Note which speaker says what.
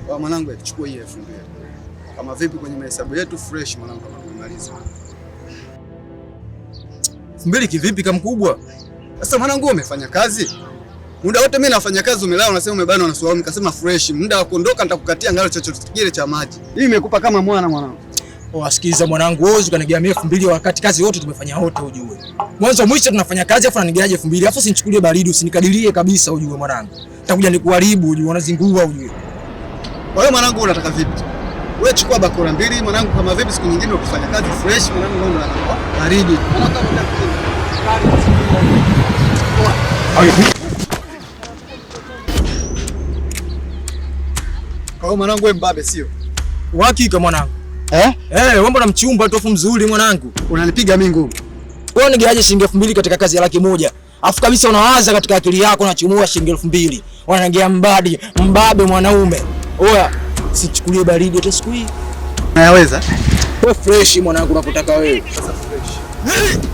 Speaker 1: Kwa mwanangu, chukua hii 2000. Kama vipi kwenye mahesabu yetu fresh mwanangu, kama tumemaliza.
Speaker 2: 2000 kivipi kama mkubwa?
Speaker 1: Sasa mwanangu, umefanya kazi muda wote, mimi nafanya kazi, umelala unasema umebanwa na suruali, nikasema fresh, muda wa kuondoka nitakukatia ngalo chochote kile cha maji. Hii imekupa kama mwana mwanangu.
Speaker 2: Wasikiza mwanangu, wewe ukanigamia 2000 wakati kazi yote tumefanya wote ujue. Mwanzo mwisho tunafanya kazi afu unanigaje 2000? Afu usinichukulie baridi, usinikadirie kabisa ujue mwanangu. Nitakuja nikuharibu ujue, unazingua ujue.
Speaker 1: Kwa hiyo mwanangu, unataka vipi? Wewe chukua bakora mbili mwanangu, kama vipi siku nyingine ukifanya kazi fresh mwanangu, wewe unataka baridi. Kwa hiyo mwanangu, wewe mbabe sio?
Speaker 2: Uhakika mwanangu.
Speaker 1: Eh?
Speaker 2: Eh, wewe mbona mchumba tu afu mzuri mwanangu.
Speaker 1: Unanipiga mimi ngumu.
Speaker 2: Wewe unigeaje shilingi 2000 katika kazi ya 100,000? Afu kabisa unawaza katika akili yako unachumua shilingi 2000. Wananigia mbadi, mbabe mwanaume. Oya, sichukulie baridi hata siku hii.
Speaker 1: Unayaweza?
Speaker 2: Wewe fresh mwanangu, nakutaka wewe.
Speaker 1: Sasa fresh.